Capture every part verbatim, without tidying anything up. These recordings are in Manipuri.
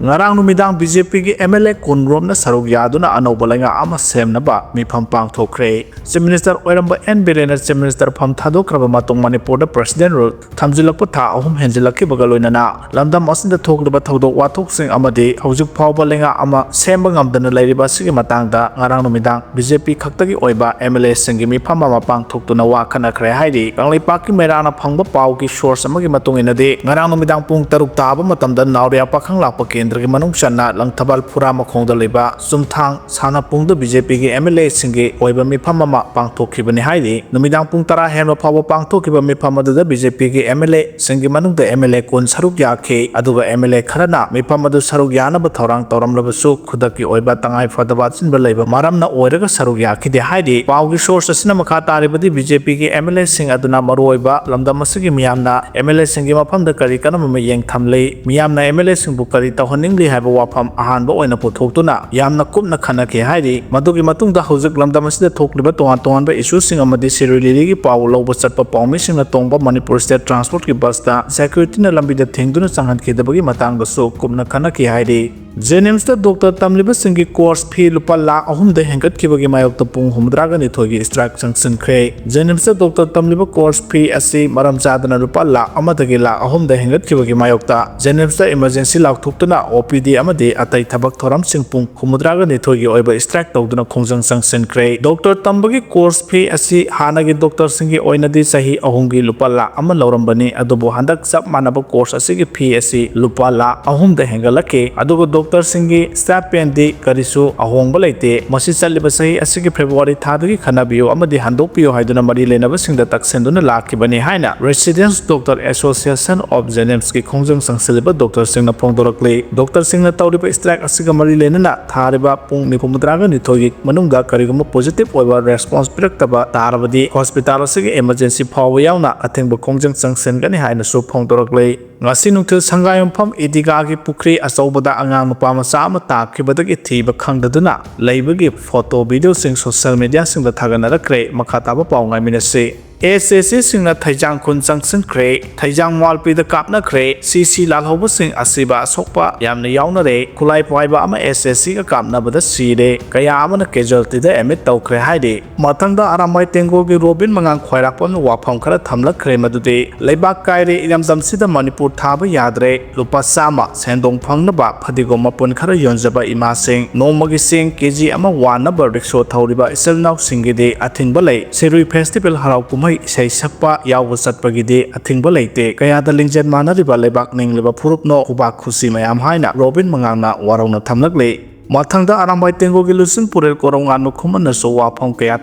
ꯉꯔꯥꯡ ꯅꯨꯃꯤꯗꯥꯡ ꯕꯤ ꯖꯦ ꯄꯤꯒꯤ ꯑꯦꯝ ꯑꯦꯜ ꯑꯦ ꯀꯨꯟꯔꯣꯝꯅ ꯁꯔꯨꯛ ꯌꯥꯗꯨꯅ ꯑꯅꯧꯕ ꯂꯩꯉꯥꯛ ꯑꯃ ꯁꯦꯝꯅꯕ ꯃꯤꯐꯝ ꯄꯥꯡꯊꯣꯛꯈ꯭ꯔꯦ꯫ ꯆꯤꯐ ꯃꯤꯅꯤꯁꯇꯔ ꯑꯣꯏꯔꯝꯕ ꯑꯦꯟ ꯕꯤꯔꯦꯟꯅ ꯆꯤꯐ ꯃꯤꯅꯤꯁꯇꯔ ꯐꯝ ꯊꯥꯗꯣꯛꯈ꯭ꯔꯕ ꯃꯇꯨꯡ ꯃꯅꯤꯄꯨꯔꯗ ꯄ꯭ꯔꯦꯁꯤꯗꯦꯟ ꯔꯨꯜ ꯊꯝꯖꯤꯜꯂꯛꯄ ꯊꯥ ꯑꯍꯨꯝ ꯍꯦꯟꯖꯤꯜꯂꯛꯈꯤꯕꯒ ꯂꯣꯏꯅꯅ ꯂꯝꯗꯝ ꯑꯁꯤꯗ ꯊꯣꯛꯂꯤꯕ ꯊꯧꯗꯣꯛ ꯋꯥꯊꯣꯛꯁꯤꯡ ꯑꯃꯗꯤ ꯍꯧꯖꯤꯛ ꯐꯥꯎꯕ ꯂꯩꯉꯥꯛ ꯑꯃ ꯁꯦꯝꯕ ꯉꯝꯗꯅ ꯂꯩꯔꯤꯕ ꯑꯁꯤꯒꯤ ꯃꯇꯥꯡꯗ ꯉꯔꯥꯡ ꯅꯨꯃꯤꯗꯥꯡ ꯕꯤ ꯖꯦ ꯄꯤ ꯈꯛꯇꯒꯤ ꯑꯣꯏꯕ ꯑꯦꯝ ꯑꯦꯜ ꯑꯦꯁꯤꯡꯒꯤ ꯃꯤꯐꯝ ꯑꯃ ꯄꯥꯡꯊꯣꯛꯇꯨꯅ ꯋꯥ ꯈꯟꯅꯈ꯭ꯔꯦ ꯍꯥꯏꯔꯤ꯫ ꯀꯪꯂꯩꯄꯥꯛꯀꯤ ꯃꯩꯔꯥꯅ ꯐꯪꯕ ꯄꯥꯎꯒꯤ ꯁꯣꯔꯁ ꯑꯃꯒꯤ ꯃꯇꯨꯡ ꯏꯟꯅꯗꯤ, ꯉꯔꯥꯡ ꯅꯨꯃꯤꯗꯥꯡ ꯄꯨꯡ ꯇꯔꯨꯛ ꯇꯥꯕ ꯃꯇꯝꯗ ꯅꯥꯎꯔꯤꯌꯥ ꯄꯥꯈꯪ ꯂꯥꯛꯄ ꯀꯦꯟꯗ꯭ꯔꯒꯤ ꯃꯅꯨꯡ ꯆꯟꯅ ꯂꯪꯊꯕꯥꯜ ꯐꯨꯔꯥ ꯃꯈꯣꯡꯗ ꯂꯩꯕ ꯆꯨꯝꯊꯥꯡ ꯁꯥꯟꯅꯄꯨꯡꯗ ꯕꯤ ꯖꯦ ꯄꯤꯒꯤ ꯑꯦꯝ ꯑꯦꯜ ꯑꯦꯁꯤꯡꯒꯤ ꯑꯣꯏꯕ ꯃꯤꯐꯝ ꯑꯃ ꯄꯥꯡꯊꯣꯛꯈꯤꯕꯅꯤ ꯍꯥꯏꯔꯤ꯫ ꯅꯨꯃꯤꯗꯥꯡ ꯄꯨꯡ ꯇꯔꯥ ꯍꯦꯟꯕ ꯐꯥꯎꯕ ꯄꯥꯡꯊꯣꯛꯈꯤꯕ ꯃꯤꯐꯝ ꯑꯗꯨꯗ ꯕꯤ ꯖꯦ ꯄꯤꯒꯤ ꯑꯦꯝ ꯑꯦꯜ ꯑꯦꯁꯤꯡꯒꯤ ꯃꯅꯨꯡꯗ ꯑꯦꯝ ꯑꯦꯜ ꯑꯦ ꯀꯨꯟ ꯁꯔꯨꯛ ꯌꯥꯈꯤ, ꯑꯗꯨꯒ ꯑꯦꯝ ꯑꯦꯜ ꯑꯦ ꯈꯔꯅ ꯃꯤꯐꯝ ꯑꯗꯨ ꯁꯔꯨꯛ ꯌꯥꯅꯕ ꯊꯧꯔꯥꯡ ꯇꯧꯔꯝꯂꯕꯁꯨ ꯈꯨꯗꯛꯀꯤ ꯑꯣꯏꯕ ꯇꯉꯥꯏ ꯐꯗꯕ ꯑꯆꯤꯟꯕ ꯂꯩꯕ ꯃꯔꯝꯅ ꯑꯣꯏꯔꯒ ꯁꯔꯨꯛ ꯌꯥꯈꯤꯗꯦ ꯍꯥꯏꯔꯤ꯫ ꯄꯥꯎꯒꯤ ꯁꯣꯔꯁ ꯑꯁꯤꯅ ꯃꯈꯥ ꯇꯥꯔꯤꯕꯗꯤ, ꯕꯤ ꯖꯦ ꯄꯤꯒꯤ ꯑꯦꯝ ꯑꯦꯜ ꯑꯦꯁꯤꯡ ꯑꯗꯨꯅ ꯃꯔꯨꯑꯣꯏꯕ ꯂꯝꯗꯝ ꯑꯁꯤꯒꯤ ꯃꯤꯌꯥꯝꯅ ꯑꯦꯝ ꯑꯦꯜ ꯑꯦꯁꯤꯡꯒꯤ ꯃꯐꯝꯗ ꯀꯔꯤ ꯀꯔꯝꯕ ꯃꯤꯠꯌꯦꯡ ꯊꯝꯂꯤ, ꯃꯤꯌꯥꯝꯅ ꯑꯦꯝ ꯑꯦꯜ ꯑꯦꯁꯤꯡꯕꯨ ꯀꯔꯤ ꯇꯧꯍꯟꯅꯤꯡꯂꯤ ꯍꯥꯏꯕ ꯋꯥꯐꯝ ꯑꯍꯥꯟꯕ ꯑꯣꯏꯅ ꯄꯨꯊꯣꯛꯇꯨꯅ ꯌꯥꯝꯅ ꯀꯨꯞꯅ ꯈꯟꯅꯈꯤ ꯍꯥꯏꯔꯤ꯫ ꯃꯗꯨꯒꯤ ꯃꯇꯨꯡꯗ ꯍꯧꯖꯤꯛ ꯂꯝꯗꯝ ꯑꯁꯤꯗ ꯊꯣꯛꯂꯤꯕ ꯇꯣꯉꯥꯟ ꯇꯣꯉꯥꯟꯕ ꯏꯁꯨꯁꯤꯡ ꯑꯃꯗꯤ ꯁꯤꯔꯣꯏ ꯂꯤꯂꯤꯒꯤ ꯄꯥꯎ ꯂꯧꯕ ꯆꯠꯄ ꯄꯥꯎꯃꯤꯁꯤꯡꯅ ꯇꯣꯡꯕ ꯃꯅꯤꯄꯨꯔ ꯁ꯭ꯇꯦꯠ ꯇ꯭ꯔꯥꯟꯁꯄꯣꯔꯠꯀꯤ ꯕꯁꯇ ꯁꯦꯀ꯭ꯌꯨꯔꯤꯇꯤꯅ ꯂꯝꯕꯤꯗ ꯊꯤꯡꯗꯨꯅ ꯆꯪꯍꯟꯈꯤꯗꯕꯒꯤ ꯃꯇꯥꯡꯗꯁꯨ ꯀꯨꯞꯅ ꯈꯟꯅꯈꯤ ꯍꯥꯏꯔꯤ꯫ ꯖꯦꯅꯤꯝꯁꯇ ꯗꯣꯛꯇꯔ ꯇꯝꯂꯤꯕꯁꯤꯡꯒꯤ ꯀꯣꯔꯁ ꯐꯤ ꯂꯨꯄꯥ ꯂꯥꯈ ꯑꯍꯨꯝꯗ ꯍꯦꯟꯒꯠꯈꯤꯕꯒꯤ ꯃꯥꯌꯣꯛꯇ ꯄꯨꯡ ꯍꯨꯝꯐꯨꯇꯔꯥꯒ ꯅꯤꯊꯣꯏꯒꯤ ꯁ꯭ꯇ꯭ꯔꯥꯏꯛ ꯆꯪꯁꯤꯟꯈ꯭ꯔꯦ꯫ ꯖꯦꯅꯤꯝꯁꯇ ꯗꯣꯛꯇꯔ ꯇꯝꯂꯤꯕ ꯀꯣꯔꯁ ꯐꯤ ꯑꯁꯤ ꯃꯔꯝ ꯆꯥꯗꯅ ꯂꯨꯄꯥ ꯂꯥꯈ ꯑꯃꯗꯒꯤ ꯂꯥꯈ ꯑꯍꯨꯝꯗ ꯍꯦꯟꯒꯠꯈꯤꯕꯒꯤ ꯃꯥꯌꯣꯛꯇ ꯖꯦꯅꯤꯝꯁꯇ ꯏꯃꯔꯖꯦꯟꯁꯤ ꯂꯥꯎꯊꯣꯛꯇꯨꯅ ꯑꯣ ꯄꯤ ꯗꯤ ꯑꯃꯗꯤ ꯑꯇꯩ ꯊꯕꯛ ꯊꯧꯔꯝꯁꯤꯡ ꯄꯨꯡ ꯍꯨꯝꯐꯨꯇꯔꯥꯒ ꯅꯤꯊꯣꯏꯒꯤ ꯑꯣꯏꯕ ꯁ꯭ꯇ꯭ꯔꯥꯏꯛ ꯇꯧꯗꯨꯅ ꯈꯣꯡꯖꯪ ꯆꯪꯁꯤꯟꯈ꯭ꯔꯦ꯫ ꯗꯣꯛꯇꯔ ꯇꯝꯕꯒꯤ ꯀꯣꯔꯁ ꯐꯤ ꯑꯁꯤ ꯍꯥꯟꯅꯒꯤ ꯗꯣꯛꯇꯔꯁꯤꯡꯒꯤ ꯑꯣꯏꯅꯗꯤ ꯆꯍꯤ ꯑꯍꯨꯝꯒꯤ ꯂꯨꯄꯥ ꯂꯥꯈ ꯑꯃ ꯂꯧꯔꯝꯕꯅꯤ, ꯑꯗꯨꯕꯨ ꯍꯟꯗꯛ ꯆꯞ ꯃꯥꯟꯅꯕ ꯀꯣꯔꯁ ꯑꯁꯤꯒꯤ ꯐꯤ ꯑꯁꯤ ꯂꯨꯄꯥ ꯂꯥꯈ ꯑꯍꯨꯝꯗ ꯍꯦꯟꯒꯠꯂꯛꯈꯤ꯫ ꯑꯗꯨꯒ ꯗꯣꯛꯇꯔꯁꯤꯡꯒꯤ ꯁ꯭ꯇꯥꯏꯄꯦꯟꯗꯤ ꯀꯔꯤꯁꯨ ꯑꯍꯣꯡꯕ ꯂꯩꯇꯦ꯫ ꯃꯁꯤ ꯆꯠꯂꯤꯕ ꯆꯍꯤ ꯑꯁꯤꯒꯤ ꯐꯦꯕ꯭ꯔꯨꯋꯥꯔꯤ ꯊꯥꯗꯒꯤ ꯈꯟꯅꯕꯤꯌꯨ ꯑꯃꯗꯤ ꯍꯟꯗꯣꯛꯄꯤꯌꯨ ꯍꯥꯏꯗꯨꯅ ꯃꯔꯤ ꯂꯩꯅꯕꯁꯤꯡꯗ ꯇꯛꯁꯤꯟꯗꯨꯅ ꯂꯥꯛꯈꯤꯕꯅꯤ ꯍꯥꯏꯅ Residents Doctor Association of JNIMSꯀꯤ ꯈꯣꯡꯖꯪ ꯆꯪꯁꯤꯜꯂꯤꯕ ꯗꯣꯛꯇꯔꯁꯤꯡꯅ ꯐꯣꯡꯗꯣꯔꯛꯂꯤ꯫ ꯗꯣꯛꯇꯔꯁꯤꯡꯅ ꯇꯧꯔꯤꯕ ꯁ꯭ꯇ꯭ꯔꯥꯏꯛ ꯑꯁꯤꯒ ꯃꯔꯤ ꯂꯩꯅꯅ ꯊꯥꯔꯤꯕ ꯄꯨꯡ ꯅꯤꯐꯨꯇꯔꯥꯒ ꯅꯤꯊꯣꯏꯒꯤ ꯃꯅꯨꯡꯗ ꯀꯔꯤꯒꯨꯝꯕ ꯄꯣꯖꯤꯇꯤꯚ ꯑꯣꯏꯕ ꯔꯦꯁꯄꯣꯟꯁ ꯄꯤꯔꯛꯇꯕ ꯇꯥꯔꯕꯗꯤ ꯍꯣꯁꯄꯤꯇꯥꯜ ꯑꯁꯤꯒꯤ ꯏꯃꯔꯖꯦꯟꯁꯤ ꯐꯥꯎꯕ ꯌꯥꯎꯅ ꯑꯊꯤꯡꯕ ꯈꯣꯡꯖꯪ ꯆꯪꯁꯤꯟꯒꯅꯤ ꯍꯥꯏꯅꯁꯨ ꯐꯣꯡꯗꯣꯔꯛꯂꯤ꯫ ꯉꯁꯤ ꯅꯨꯡꯊꯤꯜ ꯁꯪꯒꯥꯏꯌꯨꯝꯐꯝ ꯏꯗꯤꯒꯥꯒꯤ ꯄꯨꯈ꯭ꯔꯤ ꯑꯆꯧꯕꯗ ꯑꯉꯥꯡ ꯅꯨꯄꯥ ꯃꯆꯥ ꯑꯃ ꯇꯥꯈꯤꯕꯗꯒꯤ ꯊꯤꯕ ꯈꯪꯗꯗꯨꯅ ꯂꯩꯕꯒꯤ ꯐꯣꯇꯣ ꯚꯤꯗꯤꯑꯣꯁꯤꯡ ꯁꯣꯁꯤꯌꯦꯜ ꯃꯤꯗꯤꯌꯥꯁꯤꯡꯗ ꯊꯥꯒꯠꯅꯔꯛꯈ꯭ꯔꯦ꯫ ꯃꯈꯥ ꯇꯥꯕ ꯄꯥꯎ ꯉꯥꯏꯃꯤꯟꯅꯁꯤ꯫ ꯑꯦꯁ ꯑꯦꯁ ꯁꯤꯁꯤꯡꯅ ꯊꯩꯖꯥꯡ ꯈꯨꯟ ꯆꯪꯁꯤꯟꯈ꯭ꯔꯦ꯫ ꯊꯩꯖꯥꯡ ꯃꯥꯜꯄꯤꯗ ꯀꯥꯞꯅꯈ꯭ꯔꯦ꯫ ꯁꯤ ꯁꯤ ꯂꯥꯜꯍꯧꯕꯁꯤꯡ ꯑꯁꯤꯕ ꯑꯁꯣꯛꯄ ꯌꯥꯝꯅ ꯌꯥꯎꯅꯔꯦ꯫ ꯈꯨꯠꯂꯥꯏ ꯄꯥꯏꯕ ꯑꯃ ꯑꯦꯁ ꯑꯦꯁ ꯁꯤꯒ ꯀꯥꯞꯅꯕꯗ ꯁꯤꯔꯦ꯫ ꯀꯌꯥ ꯑꯃꯅ ꯀꯦꯖꯨꯋꯦꯜꯇꯤꯗ ꯑꯦꯗꯃꯤꯠ ꯇꯧꯈ꯭ꯔꯦ ꯍꯥꯏꯔꯤ꯫ ꯃꯊꯪꯗ ꯑꯔꯥꯝꯕꯥꯏ ꯇꯦꯡꯒꯣꯜꯒꯤ ꯔꯣꯕꯤꯟ ꯃꯉꯥꯡ ꯈ꯭ꯋꯥꯏꯔꯥꯛꯄꯝꯅ ꯋꯥꯐꯝ ꯈꯔ ꯊꯝꯂꯛꯈ꯭ꯔꯦ, ꯃꯗꯨꯗꯤ ꯂꯩꯕꯥꯛ ꯀꯥꯏꯔꯦ, ꯏꯔꯝꯗꯝꯁꯤꯗ ꯃꯅꯤꯄꯨꯔ ꯊꯥꯕ ꯌꯥꯗ꯭ꯔꯦ꯫ ꯂꯨꯄꯥ ꯆꯥꯝꯃ ꯁꯦꯟꯗꯣꯡ ꯐꯪꯅꯕ ꯐꯗꯤꯒꯣꯝ ꯃꯄꯨꯟ ꯈꯔ ꯌꯣꯟꯖꯕ ꯏꯃꯥꯁꯤꯡ, ꯅꯣꯡꯃꯒꯤ ꯆꯦꯡ ꯀꯦ ꯖꯤ ꯑꯃ ꯋꯥꯅꯕ ꯔꯤꯛꯁꯣ ꯊꯧꯔꯤꯕ ꯏꯆꯤꯜ ꯏꯅꯥꯎꯁꯤꯡꯒꯤꯗꯤ ꯑꯊꯤꯡꯕ ꯂꯩ꯫ ꯁꯤꯔꯨꯏ ꯐꯦꯁꯇꯤꯚꯦꯜ ꯍꯔꯥꯎ ꯀꯨꯝꯍꯩ ꯏꯁꯩ ꯁꯛꯄ ꯌꯥꯎꯕ ꯆꯠꯄꯒꯤꯗꯤ ꯑꯊꯤꯡꯕ ꯂꯩꯇꯦ꯫ ꯀꯌꯥꯗ ꯂꯤꯡꯖꯦꯜ ꯃꯥꯟꯅꯔꯤꯕ ꯂꯩꯕꯥꯛ ꯅꯤꯡꯂꯤꯕ ꯐꯨꯔꯨꯞꯅꯣ ꯈꯨꯕꯥꯛ ꯈꯨꯁꯤ ꯃꯌꯥꯝ ꯍꯥꯏꯅ ꯔꯣꯕꯤꯟ ꯃꯉꯥꯡꯅ ꯋꯥꯔꯧꯅ ꯊꯝꯂꯛꯂꯤ꯫ ꯃꯊꯪꯗ ꯑꯔꯥꯝꯕꯥꯏ ꯇꯦꯡꯒꯣꯜꯒꯤ ꯂꯨꯆꯤꯡ ꯄꯨꯔꯦꯜ ꯀꯣꯔꯧꯉꯥꯟꯕ ꯈꯨꯃꯟꯅꯁꯨ ꯋꯥꯐꯝ ꯀꯌꯥ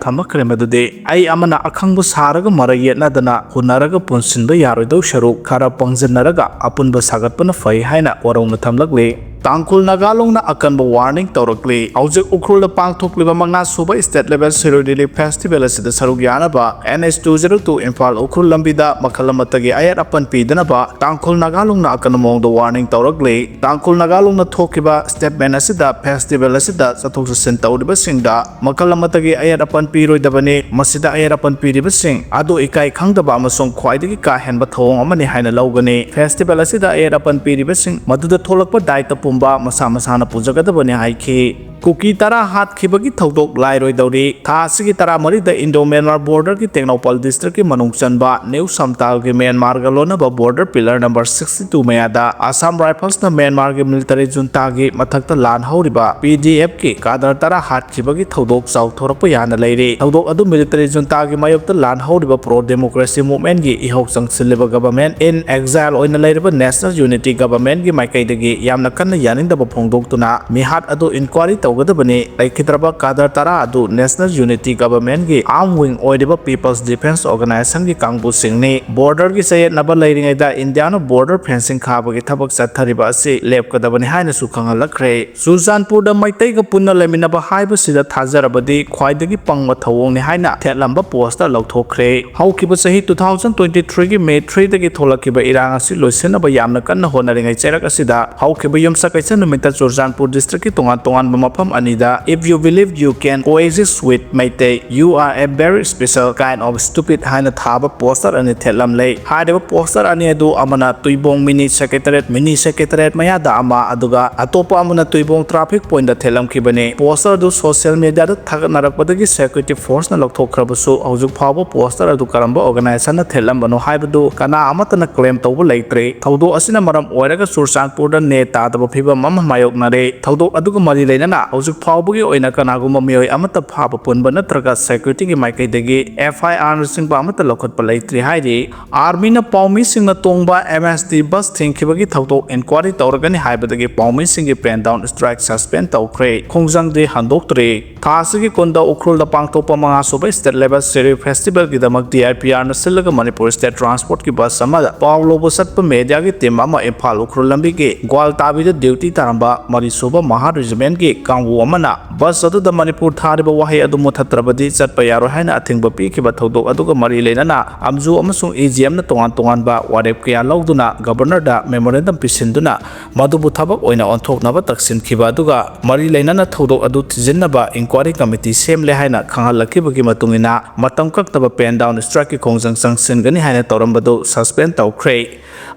ꯊꯝꯂꯛꯈ꯭ꯔꯦ, ꯃꯗꯨꯗꯤ ꯑꯩ ꯑꯃꯅ ꯑꯈꯪꯕ ꯁꯥꯔꯒ ꯃꯔꯩ ꯌꯦꯠꯅꯗꯅ ꯍꯨꯟꯅꯔꯒ ꯄꯨꯟꯁꯤꯟꯕ ꯌꯥꯔꯣꯏꯗꯧ ꯁꯔꯨꯛ ꯈꯔ ꯄꯪꯁꯤꯟꯅꯔꯒ ꯑꯄꯨꯟꯕ ꯁꯥꯒꯠꯄꯅ ꯐꯩ ꯍꯥꯏꯅ ꯋꯥꯔꯧꯅ ꯊꯝꯂꯛꯂꯤ꯫ ꯇꯥꯡꯈꯨꯜ ꯅꯥꯒꯥꯂꯣꯡꯅ ꯑꯀꯟꯕ ꯋꯥꯔꯅꯤꯡ ꯇꯧꯔꯛꯂꯤ꯫ ꯍꯧꯖꯤꯛ ꯎꯈ꯭ꯔꯨꯜꯗ ꯄꯥꯡꯊꯣꯛꯂꯤꯕ ꯃꯉꯥ ꯁꯨꯕ ꯁ꯭ꯇꯦꯠ ꯂꯦꯚꯦꯜ ꯁꯤꯔꯣꯏ ꯂꯤꯂꯤ ꯐꯦꯁꯇꯤꯚꯦꯜ ꯑꯁꯤꯗ ꯁꯔꯨꯛ ꯌꯥꯅꯕ N H two zero two Imphal Ukhrul ꯂꯝꯕꯤꯗ ꯃꯈꯜ ꯑꯃꯠꯇꯒꯤ ꯑꯌꯦꯠ ꯑꯄꯟ ꯄꯤꯗꯅꯕ ꯇꯥꯡꯈꯨꯜ ꯅꯥꯒꯥꯂꯣꯡꯅ ꯑꯀꯟꯕ ꯃꯑꯣꯡꯗ ꯋꯥꯔꯅꯤꯡ ꯇꯧꯔꯛꯂꯤ꯫ ꯇꯥꯡꯈꯨꯜ ꯅꯥꯒꯥꯂꯣꯡꯅ ꯊꯣꯛꯈꯤꯕ ꯁ꯭ꯇꯦꯠꯃꯦꯟ ꯑꯁꯤꯗ ꯐꯦꯁꯇꯤꯚꯦꯜ ꯑꯁꯤꯗ ꯆꯠꯊꯣꯛ ꯆꯠꯁꯤꯟ ꯇꯧꯔꯤꯕꯁꯤꯡꯗ ꯃꯈꯜ ꯑꯃꯠꯇꯒꯤ ꯑꯌꯦꯠ ꯑꯄꯟ ꯄꯤꯔꯣꯏꯗꯕꯅꯤ꯫ ꯃꯁꯤꯗ ꯑꯌꯦꯠ ꯑꯄꯟ ꯄꯤꯔꯤꯕꯁꯤꯡ ꯑꯗꯨ ꯏꯀꯥꯏ ꯈꯪꯗꯕ ꯑꯃꯁꯨꯡ ꯈ꯭ꯋꯥꯏꯗꯒꯤ ꯀꯥ ꯍꯦꯟꯕ ꯊꯧꯑꯣꯡ ꯑꯃꯅꯤ ꯍꯥꯏꯅ ꯂꯧꯒꯅꯤ꯫ ꯐꯦꯁꯇꯤꯚꯦꯜ ꯑꯁꯤꯗ ꯑꯌꯦꯠ ꯑꯄꯟ ꯄꯤꯔꯤꯕꯁꯤꯡ ꯃꯗꯨꯗ ꯊꯣꯛꯂꯛꯄ ꯗꯥꯏꯇ ꯄꯨꯝꯕ ꯃꯁꯥ ꯃꯁꯥꯅ ꯄꯨꯖꯒꯗꯕꯅꯤ ꯍꯥꯏꯈꯤ꯫ ꯀꯨꯀꯤ ꯇꯔꯥ ꯍꯥꯠꯈꯤꯕꯒꯤ ꯊꯧꯗꯣꯛ ꯂꯥꯏꯔꯣꯏꯗꯧꯔꯤ꯫ ꯊꯥ ꯑꯁꯤꯒꯤ ꯇꯔꯥꯃꯔꯤꯗ ꯏꯟꯗꯣ ꯃ꯭ꯌꯥꯟꯃꯥꯔ ꯕꯣꯔꯗꯔꯒꯤ ꯇꯦꯡꯅꯧꯄꯜ ꯗꯤꯁꯇ꯭ꯔꯤꯛꯀꯤ ꯃꯅꯨꯡ ꯆꯟꯕ ꯅ꯭ꯌꯨ ꯁꯝꯇꯥꯜꯒꯤ ꯃ꯭ꯌꯥꯟꯃꯥꯔꯒ ꯂꯣꯟꯅꯕ border pillar number sixty two ꯃꯌꯥꯗ ꯑꯁꯥꯝ ꯔꯥꯏꯐꯜꯁꯅ ꯃ꯭ꯌꯥꯟꯃꯥꯔꯒꯤ ꯃꯤꯂꯤꯇꯔꯤ ꯖꯨꯟꯇꯥꯒꯤ ꯃꯊꯛꯇ ꯂꯥꯟ ꯍꯧꯔꯤꯕ ꯄꯤ ꯗꯤ ꯑꯦꯐꯀꯤ ꯀꯥꯗꯔ ꯇꯔꯥ ꯍꯥꯠꯈꯤꯕꯒꯤ ꯊꯧꯗꯣꯛ ꯆꯥꯎꯊꯣꯔꯛꯄ ꯌꯥꯅ ꯂꯩꯔꯤ꯫ ꯊꯧꯗꯣꯛ ꯑꯗꯨ ꯃꯤꯂꯤꯇꯔꯤ ꯖꯨꯟꯇꯥꯒꯤ ꯃꯥꯌꯣꯛꯇ ꯂꯥꯟ ꯍꯧꯔꯤꯕ ꯄ꯭ꯔꯣ ꯗꯦꯃꯣꯀ꯭ꯔꯦꯁꯤ ꯃꯨꯚꯃꯦꯟꯠꯀꯤ ꯏꯍꯧ ꯆꯪꯁꯤꯜꯂꯤꯕ ꯒꯚꯔꯟꯃꯦꯟꯠ ꯏꯟ ꯑꯦꯛꯖꯥꯏꯜ ꯑꯣꯏꯅ ꯂꯩꯔꯤꯕ ꯅꯦꯁꯅꯦꯜ ꯌꯨꯅꯤꯇꯤ ꯒꯚꯔꯟꯃꯦꯟꯠꯀꯤ ꯃꯥꯏꯀꯩꯗꯒꯤ ꯌꯥꯝꯅ ꯀꯟꯅ ꯌꯥꯅꯤꯡꯗꯕ ꯐꯣꯡꯗꯣꯛꯇꯨꯅ ꯃꯤꯍꯥꯠ ꯑꯗꯨ ꯏꯟꯀ꯭ꯋꯥꯔꯤ ꯇꯧꯒꯗꯕꯅꯤ꯫ ꯂꯩꯈꯤꯗ꯭ꯔꯕ ꯀꯥꯗꯔ ꯇꯔꯥ ꯑꯗꯨ ꯅꯦꯁꯅꯦꯜ ꯌꯨꯅꯤꯇꯤ ꯒꯚꯔꯟꯃꯦꯟꯠꯀꯤ ꯑꯥꯔꯝ ꯋꯤꯡ ꯑꯣꯏꯔꯤꯕ ꯄꯤꯄꯜꯁ ꯗꯤꯐꯦꯟꯁ ꯑꯣꯔꯒꯅꯥꯏꯖꯦꯁꯟꯒꯤ ꯀꯥꯡꯕꯨꯁꯤꯡꯅꯤ꯫ ꯕꯣꯔꯗꯔꯒꯤ ꯆꯌꯦꯠꯅꯕ ꯂꯩꯔꯤꯉꯩꯗ ꯏꯟꯗꯤꯌꯥꯅ ꯕꯣꯔꯗꯔ ꯐꯦꯟꯁꯤꯡ ꯈꯥꯕꯒꯤ ꯊꯕꯛ ꯆꯠꯊꯔꯤꯕ ꯑꯁꯤ ꯂꯦꯞꯀꯗꯕꯅꯤ ꯍꯥꯏꯅꯁꯨ ꯈꯪꯍꯜꯂꯛꯈ꯭ꯔꯦ꯫ ꯆꯨꯔꯆꯥꯟꯄꯨꯔꯗ ꯃꯩꯇꯩꯒ ꯄꯨꯟꯅ ꯂꯩꯃꯤꯟꯅꯕ ꯍꯥꯏꯕꯁꯤꯗ ꯊꯥꯖꯔꯕꯗꯤ ꯈ꯭ꯋꯥꯏꯗꯒꯤ ꯄꯪꯕ ꯊꯧꯑꯣꯡꯅꯤ ꯍꯥꯏꯅ ꯊꯦꯠꯂꯝꯕ ꯄꯣꯁꯇ ꯂꯧꯊꯣꯛꯈ꯭ꯔꯦ꯫ ꯍꯧꯈꯤꯕ ꯆꯍꯤ two thousand twenty three ꯒꯤ May three ꯗꯒꯤ ꯊꯣꯛꯂꯛꯈꯤꯕ ꯏꯔꯥꯡ ꯑꯁꯤ ꯂꯣꯏꯁꯤꯟꯅꯕ ꯌꯥꯝꯅ ꯀꯟꯅ ꯍꯣꯠꯅꯔꯤꯉꯩ ꯆꯩꯔꯛ ꯑꯁꯤꯗ ꯍꯧꯈꯤꯕ ꯌꯨꯝꯁꯀꯩꯁ ꯀꯩꯁꯟ ꯅꯨꯃꯤꯠꯇ ꯆꯨꯔꯆꯥꯟꯄꯨꯔ district ꯀꯤ ꯇꯣꯉꯥꯟ ꯇꯣꯉꯥꯟꯕ ꯃꯐꯝ ꯑꯅꯤꯗ "If you believe you can coexist with Meitei, you are a very special kind of stupid" ꯍꯥꯏꯅ ꯊꯥꯕ poster ꯑꯅꯤ ꯊꯦꯠꯂꯝꯂꯦ꯫ ꯍꯥꯏꯔꯤꯕ poster ꯑꯅꯤ ꯑꯗꯨ ꯑꯃꯅ ꯇꯨꯏꯕꯣꯡ mini secretariat, mini secretariat ꯃꯌꯥꯗ ꯑꯃ, ꯑꯗꯨꯒ ꯑꯇꯣꯞꯄ ꯑꯃꯅ ꯇꯨꯏꯕꯣꯡ traffic point ꯗ ꯊꯦꯠꯂꯝꯈꯤꯕꯅꯤ꯫ Poster ꯑꯗꯨ social media ꯗ ꯊꯥꯒꯠꯅꯔꯛꯄꯗꯒꯤ security force ꯅ ꯂꯧꯊꯣꯛꯈ꯭ꯔꯕꯁꯨ, ꯍꯧꯖꯤꯛ ꯐꯥꯎꯕ poster ꯑꯗꯨ ꯀꯔꯝꯕ organization ꯅ ꯊꯦꯠꯂꯝꯕꯅꯣ ꯍꯥꯏꯕꯗꯨ ꯀꯅꯥ ꯑꯃꯠꯇꯅ claim ꯇꯧꯕ ꯂꯩꯇ꯭ꯔꯤ꯫ ꯊꯧꯗꯣꯛ ꯑꯁꯤꯅ ꯃꯔꯝ ꯑꯣꯏꯔꯒ ꯆꯨꯔꯆꯥꯟꯄꯨꯔꯗ ꯅꯦ ꯇꯥꯗꯕ ꯐꯤꯕꯝ ꯑꯃ ꯃꯥꯌꯣꯛꯅꯔꯦ꯫ ꯊꯧꯗꯣꯛ ꯑꯗꯨꯒ ꯃꯔꯤ ꯂꯩꯅꯅ ꯍꯧꯖꯤꯛ ꯐꯥꯎꯕꯒꯤ ꯑꯣꯏꯅ ꯀꯅꯥꯒꯨꯝꯕ ꯃꯤꯑꯣꯏ ꯑꯃꯠꯇ ꯐꯥꯕ ꯄꯨꯟꯕ ꯅꯠꯇ꯭ꯔꯒ security ꯒꯤ ꯃꯥꯏꯀꯩꯗꯒꯤ F I R ꯅꯆꯤꯡꯕ ꯑꯃꯠꯇ ꯂꯧꯈꯠꯄ ꯂꯩꯇ꯭ꯔꯤ ꯍꯥꯏꯔꯤ꯫ Army ꯅ ꯄꯥꯎꯃꯤꯁꯤꯡꯅ ꯇꯣꯡꯕ M S T bus ꯊꯤꯡꯈꯤꯕꯒꯤ ꯊꯧꯗꯣꯛ inquiry ꯇꯧꯔꯒꯅꯤ ꯍꯥꯏꯕꯗꯒꯤ ꯄꯥꯎꯃꯤꯁꯤꯡꯒꯤ pen down strike suspend ꯇꯧꯈ꯭ꯔꯦ꯫ ꯈꯣꯡꯖꯪꯗꯤ ꯍꯟꯗꯣꯛꯇ꯭ꯔꯤ꯫ ꯊꯥ ꯑꯁꯤꯒꯤ ꯀꯨꯟꯗ ꯎꯈ꯭ꯔꯨꯜꯗ ꯄꯥꯡꯊꯣꯛꯄ ꯃꯉꯥ ꯁꯨꯕ state level Shirui festival ꯒꯤꯗꯃꯛ D I P R ꯅ ꯁꯤꯜꯂꯒ ꯃꯅꯤꯄꯨꯔ state transport ꯀꯤ bus ꯑꯃꯗ ꯄꯥꯎ ꯂꯧꯕ ꯆꯠꯄ media ꯒꯤ team ꯑꯃ ꯏꯝꯐꯥꯜ ꯎꯈ꯭ꯔꯨꯜ ꯂꯝꯕꯤꯒꯤ ꯒ꯭ꯋꯥꯜꯇꯥꯕꯤꯗ duty ꯇꯥꯔꯝꯕ ꯃꯔꯤ ꯁꯨꯕ Mahar regiment ꯀꯤ ꯀꯥꯡꯕꯨ ꯑꯃꯅ bus ꯑꯗꯨꯗ ꯃꯅꯤꯄꯨꯔ ꯊꯥꯔꯤꯕ ꯋꯥꯍꯩ ꯑꯗꯨ ꯃꯨꯊꯠꯇ꯭ꯔꯕꯗꯤ ꯆꯠꯄ ꯌꯥꯔꯣꯏ ꯍꯥꯏꯅ ꯑꯊꯤꯡꯕ ꯄꯤꯈꯤꯕ ꯊꯧꯗꯣꯛ ꯑꯗꯨꯒ ꯃꯔꯤ ꯂꯩꯅꯅ ꯑꯝꯖꯨ ꯑꯃꯁꯨꯡ E G M ꯅ ꯇꯣꯉꯥꯟ ꯇꯣꯉꯥꯟꯕ ꯋꯥꯔꯦꯞ ꯀꯌꯥ ꯂꯧꯗꯨꯅ Governor ꯗ memorandum ꯄꯤꯁꯤꯟꯗꯨꯅ ꯃꯗꯨꯕꯨ ꯊꯕꯛ ꯑꯣꯏꯅ ꯑꯣꯟꯊꯣꯛꯅꯕ ꯇꯛꯁꯤꯟꯈꯤꯕ ꯑꯗꯨꯒ ꯃꯔꯤ ꯂꯩꯅꯅ ꯊꯧꯗꯣꯛ ꯑꯗꯨ ꯊꯤꯖꯤꯟꯅꯕ inquiry committee ꯁꯦꯝꯂꯦ ꯍꯥꯏꯅ ꯈꯪꯍꯜꯂꯛꯈꯤꯕꯒꯤ ꯃꯇꯨꯡ ꯏꯟꯅ ꯃꯇꯝ ꯀꯛꯇꯕ pen down strike ꯀꯤ ꯈꯣꯡꯖꯪ ꯆꯪꯁꯤꯟꯒꯅꯤ ꯍꯥꯏꯅ ꯇꯧꯔꯝꯕꯗꯨ suspend ꯇꯧꯈ꯭ꯔꯦ꯫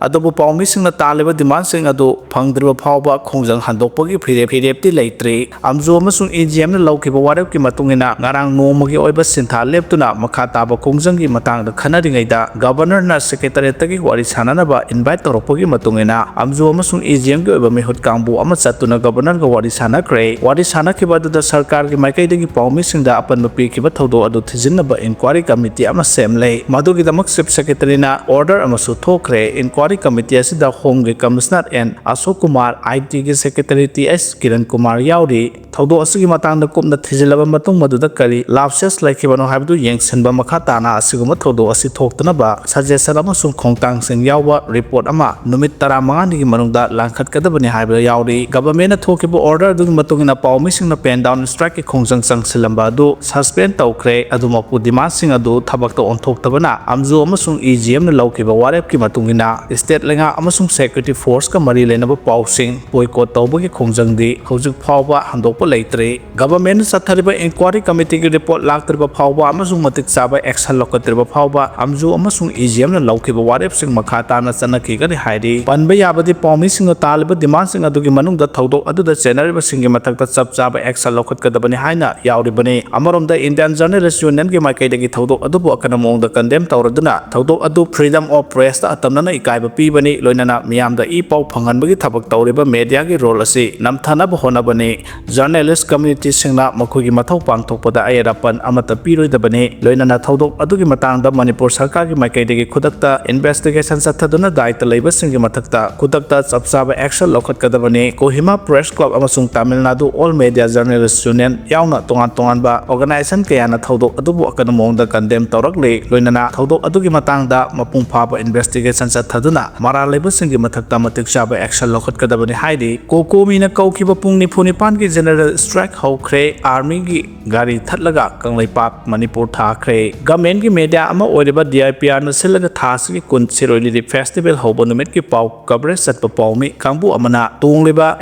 ꯑꯗꯨꯕꯨ ꯄꯥꯎꯃꯤꯁꯤꯡꯅ ꯇꯥꯜꯂꯤꯕ demand ꯁꯤꯡ ꯑꯗꯨ ꯐꯪꯗ꯭ꯔꯤꯕ ꯐꯥꯎꯕ ꯈꯣꯡꯖꯪ ꯍꯟꯗꯣꯛꯄꯒꯤ ꯐꯤꯔꯦꯞ, ꯐꯤꯔꯦꯞꯇꯤ ꯂꯩꯇ꯭ꯔꯤ꯫ ꯑꯝꯖꯨ ꯑꯃꯁꯨꯡ E G M ꯅ ꯂꯧꯈꯤꯕ ꯋꯥꯔꯦꯞꯀꯤ ꯃꯇꯨꯡ ꯏꯟꯅ ꯉꯔꯥꯡ ꯅꯣꯡꯃꯒꯤ ꯑꯣꯏꯕ ꯁꯤꯟꯊꯥ ꯂꯦꯞꯇꯨꯅ ꯃꯈꯥ ꯇꯥꯕ ꯈꯣꯡꯖꯪꯒꯤ ꯃꯇꯥꯡꯗ ꯈꯟꯅꯔꯤꯉꯩꯗ Governor ꯅ Secretariat ꯇꯒꯤ ꯋꯥꯔꯤ ꯁꯥꯟꯅꯅꯕ invite ꯇꯧꯔꯛꯄꯒꯤ ꯃꯇꯨꯡ ꯏꯟꯅ ꯑꯝꯖꯨ ꯑꯃꯁꯨꯡ E G M ꯒꯤ ꯑꯣꯏꯕ ꯃꯤꯍꯨꯠ ꯀꯥꯡꯕꯨ ꯑꯃ ꯆꯠꯇꯨꯅ Governor ꯒ ꯋꯥꯔꯤ ꯁꯥꯟꯅꯈ꯭ꯔꯦ꯫ ꯋꯥꯔꯤ ꯁꯥꯟꯅꯈꯤꯕ ꯑꯗꯨꯗ ꯁꯔꯀꯥꯔꯒꯤ ꯃꯥꯏꯀꯩꯗꯒꯤ ꯄꯥꯎꯃꯤꯁꯤꯡꯗ ꯑꯄꯟꯕ ꯄꯤꯈꯤꯕ ꯊꯧꯗꯣꯛ ꯑꯗꯨ ꯊꯤꯖꯤꯟꯅꯕ inquiry committee ꯑꯃ ꯁꯦꯝꯂꯦ꯫ ꯃꯗꯨꯒꯤꯗꯃꯛ Chief Secretary ꯅ order ꯑꯃꯁꯨ ꯊꯣꯛꯈ꯭ꯔꯦ꯫ Inquiry committee ꯑꯁꯤꯗ Home ꯒꯤ Commissioner N Ashok Kumar, I T ꯒꯤ Secretary T S Kiran Kumar ꯌꯥꯎꯔꯤ꯫ ꯊꯧꯗꯣꯛ ꯑꯁꯤꯒꯤ ꯃꯇꯥꯡꯗ ꯀꯨꯞꯅ ꯊꯤꯖꯤꯜꯂꯕ ꯃꯇꯨꯡ ꯃꯗꯨꯗ ꯀꯔꯤ lapses ꯂꯩꯈꯤꯕꯅꯣ ꯍꯥꯏꯕꯗꯨ ꯌꯦꯡꯁꯤꯟꯕ ꯃꯈꯥ ꯇꯥꯅ ꯑꯁꯤꯒꯨꯝꯕ ꯊꯧꯗꯣꯛ ꯑꯁꯤ ꯊꯣꯛꯇꯅꯕ suggestion ꯑꯃꯁꯨꯡ ꯈꯣꯡꯊꯥꯡꯁꯤꯡ ꯌꯥꯎꯕ report ꯑꯃ ꯅꯨꯃꯤꯠ ꯇꯔꯥꯃꯉꯥꯅꯤꯒꯤ ꯃꯅꯨꯡꯗ ꯂꯥꯡꯈꯠꯀꯗꯕꯅꯤ ꯍꯥꯏꯕ ꯌꯥꯎꯔꯤ꯫ Government ꯅ ꯊꯣꯛꯈꯤꯕ order ꯑꯗꯨꯒꯤ ꯃꯇꯨꯡ ꯏꯟꯅ ꯄꯥꯎꯃꯤꯁꯤꯡꯅ pen down strike ꯀꯤ ꯈꯣꯡꯖꯪ ꯆꯪꯁꯤꯜꯂꯝꯕ ꯑꯗꯨ suspend ꯇꯧꯈ꯭ꯔꯦ꯫ ꯑꯗꯨꯃꯛꯄꯨ demand ꯁꯤꯡ ꯑꯗꯨ ꯊꯕꯛꯇ ꯑꯣꯟꯊꯣꯛꯇꯕꯅ ꯑꯝꯖꯨ ꯑꯃꯁꯨꯡ E G M ꯅ ꯂꯧꯈꯤꯕ ꯋꯥꯔꯦꯞꯀꯤ ꯃꯇꯨꯡ ꯏꯟꯅ state ꯂꯩꯉꯥꯛ ꯑꯃꯁꯨꯡ security force ꯀ ꯃꯔꯤ ꯂꯩꯅꯕ ꯄꯥꯎꯁꯤꯡ ꯕꯣꯏꯀꯣꯠ ꯇꯧꯕꯒꯤ ꯈꯣꯡꯖꯪꯗꯤ ꯍꯧꯖꯤꯛ ꯐꯥꯎꯕ ꯍꯟꯗꯣꯛꯄ ꯂꯩꯇ꯭ꯔꯤ꯫ ꯒꯚꯔꯟꯃꯦꯟꯠꯅ ꯆꯠꯊꯔꯤꯕ ꯏꯟꯀ꯭ꯋꯥꯔꯤ ꯀꯃꯤꯇꯤꯒꯤ ꯔꯤꯄꯣꯔꯠ ꯂꯥꯛꯇ꯭ꯔꯤꯕ ꯐꯥꯎꯕ ꯑꯃꯁꯨꯡ ꯃꯇꯤꯛ ꯆꯥꯕ ꯑꯦꯛꯁꯟ ꯂꯧꯈꯠꯇ꯭ꯔꯤꯕ ꯐꯥꯎꯕ ꯑꯝꯖꯨ ꯑꯃꯁꯨꯡ ꯏ ꯖꯤ ꯑꯦꯝꯅ ꯂꯧꯈꯤꯕ ꯋꯥꯔꯦꯞꯁꯤꯡ ꯃꯈꯥ ꯇꯥꯅ ꯆꯠꯅꯈꯤꯒꯅꯤ ꯍꯥꯏꯔꯤ꯫ ꯄꯟꯕ ꯌꯥꯕꯗꯤ ꯄꯥꯎꯃꯤꯁꯤꯡꯅ ꯇꯥꯜꯂꯤꯕ ꯗꯤꯃꯥꯟꯁꯤꯡ ꯑꯗꯨꯒꯤ ꯃꯅꯨꯡꯗ ꯊꯧꯗꯣꯛ ꯑꯗꯨꯗ ꯆꯦꯟꯅꯔꯤꯕꯁꯤꯡꯒꯤ ꯃꯊꯛꯇ ꯆꯞ ꯆꯥꯕ ꯑꯦꯛꯁꯟ ꯂꯧꯈꯠꯀꯗꯕꯅꯤ ꯍꯥꯏꯅ ꯌꯥꯎꯔꯤꯕꯅꯤ꯫ ꯑꯃꯔꯣꯝꯗ Indian Journalist Unionꯒꯤ ꯃꯥꯏꯀꯩꯗꯒꯤ ꯊꯧꯗꯣꯛ ꯑꯗꯨꯕꯨ ꯑꯀꯟꯕ ꯃꯑꯣꯡꯗ ꯀꯟꯗꯦꯝ ꯇꯧꯔꯗꯨꯅ ꯊꯧꯗꯣꯛ ꯑꯗꯨ Freedom of Pressꯇ ꯑꯇꯝꯅꯅ ꯏꯀꯥꯏꯕ ꯄꯤꯕꯅꯤ, ꯂꯣꯏꯅꯅ ꯃꯤꯌꯥꯝꯗ ꯏ ꯄꯥꯎ ꯐꯪꯍꯟꯕꯒꯤ ꯊꯕꯛ ꯇꯧꯔꯤꯕ ꯃꯦꯗꯤꯌꯥꯒꯤ ꯔꯣꯜ ꯑꯁꯤ ꯅꯝꯊꯅꯕ ꯍꯣꯠꯅꯕꯅꯤ꯫ ꯖꯔꯅꯦꯂꯤꯁ ꯀꯝꯃ꯭ꯌꯨꯅꯤꯇꯤꯁꯤꯡꯅ ꯃꯈꯣꯏꯒꯤ ꯃꯊꯧ ꯄꯥꯡꯊꯣꯛꯄꯗ ꯑꯌꯦꯠ ꯑꯄꯟ ꯑꯃꯠꯇ ꯄꯤꯔꯣꯏꯗꯕꯅꯤ꯫ ꯂꯣꯏꯅꯅ ꯊꯧꯗꯣꯛ ꯑꯗꯨꯒꯤ ꯃꯇꯥꯡꯗ ꯃꯅꯤꯄꯨꯔ ꯁꯔꯀꯥꯔꯒꯤ ꯃꯥꯏꯀꯩꯗꯒꯤ ꯈꯨꯗꯛꯇ ꯏꯟꯚꯦꯁꯇꯤꯒꯦꯁꯟ ꯆꯠꯊꯗꯨꯅ ꯗꯥꯏꯇ ꯂꯩꯕꯁꯤꯡꯒꯤ ꯃꯊꯛꯇ ꯈꯨꯗꯛꯇ ꯆꯞ ꯆꯥꯕ ꯑꯦꯛꯁꯟ ꯂꯧꯈꯠꯀꯗꯕꯅꯤ꯫ ꯀꯣꯍꯤꯃꯥ ꯄ꯭ꯔꯦꯁ ꯀ꯭ꯂꯕ ꯑꯃꯁꯨꯡ Tamil Nadu all media journalists union ꯌꯥꯎꯅ ꯇꯣꯉꯥꯟ ꯇꯣꯉꯥꯟꯕ ꯑꯣꯔꯒꯅꯥꯏꯖꯦꯁꯟ ꯀꯌꯥꯅ ꯊꯧꯗꯣꯛ ꯑꯗꯨꯕꯨ ꯑꯀꯟꯕ ꯃꯑꯣꯡꯗ ꯀꯟꯗꯦꯝ ꯇꯧꯔꯛꯂꯤ꯫ ꯂꯣꯏꯅꯅ ꯊꯧꯗꯣꯛ ꯑꯗꯨꯒꯤ ꯃꯇꯥꯡꯗ ꯃꯄꯨꯡ ꯐꯥꯕ ꯏꯟꯚꯦꯁꯇꯤꯒꯦꯁꯟ ꯆꯠꯊꯗꯨꯅ ꯃꯔꯥꯜ ꯂꯩꯕꯁꯤꯡꯒꯤ ꯃꯊꯛꯇ ꯃꯇꯤꯛ ꯆꯥꯕ ꯑꯦꯛꯁꯟ ꯂꯧꯈꯠꯀꯗꯕꯅꯤ ꯍꯥꯏꯔꯤ꯫ ꯀꯣꯀꯣꯃꯤꯅ ꯀꯧꯈꯤꯕ ꯄꯨꯡ ꯅꯤꯐꯨ ꯅꯤꯄꯥꯟꯒꯤ ꯖꯦꯅꯔꯦꯜ ꯁ꯭ꯇ꯭ꯔꯥꯏꯛ ꯍꯧꯈ꯭ꯔꯦ꯫ ꯑꯥꯔꯃꯤꯒꯤ ꯒꯥꯔꯤ ꯊꯠꯂꯒ ꯀꯪꯂꯩꯄꯥꯛ ꯃꯅꯤꯄꯨꯔ ꯊꯥꯈ꯭ꯔꯦ꯫ ꯒꯃꯦꯟꯒꯤ ꯃꯦꯗꯤꯌꯥ ꯑꯃ ꯑꯣꯏꯔꯤꯕ D I P Rꯅ ꯁꯤꯜꯂꯒ ꯊꯥ ꯑꯁꯤꯒꯤ ꯀꯨꯟ ꯁꯤꯔꯣꯏ ꯂꯤꯂꯤ ꯐꯦꯁꯇꯤꯚꯦꯜ ꯍꯧꯕ ꯅꯨꯃꯤꯠꯀꯤ ꯄꯥꯎ ꯀꯚꯔꯦꯖ ꯆꯠꯄ ꯄꯥꯎꯃꯤ ꯀꯥꯡꯕꯨ ꯑꯃꯅ ꯇꯣꯡꯂꯤꯕ